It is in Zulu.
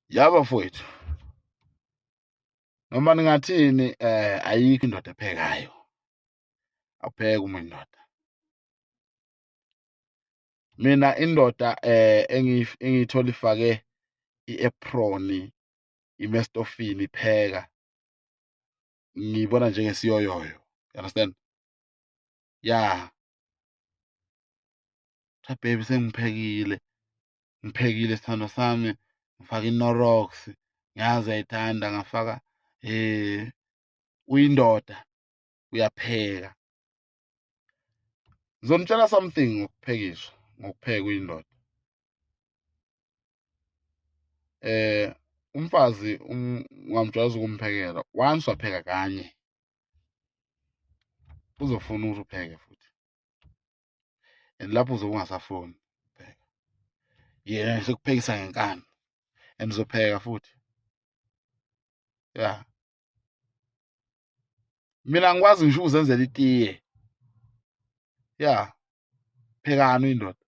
Ya bafowethu, noma ningathini ayikho indoda ephekayo. Awupheki uma indoda. Mina indoda engiyithola ifake i-apron ime estofini ipheka ngiyibona njengesiyoyoyo. You understand? Yeah. Cha baby, sengiphekile, ngiphekile sithandwa sami, ngifaka i-Knorrox, ngiyazi uyayithanda, ngafaka uyindoda uyapheka. Ngizonitshela something ngokuphekiswa, ngokupheka uyindoda. Umfazi ungamjwayeza ukumphekela, once wapheka kanye uzofuna ukuthi upheke futhi, and lapho uzobe ungasafuni ukupheka, yena sekuphekisa ngenkani and uzopheka futhi. Ya, mina ngikwazi ngisho ukuzenzela itiye. Ya, phekani uyindoda.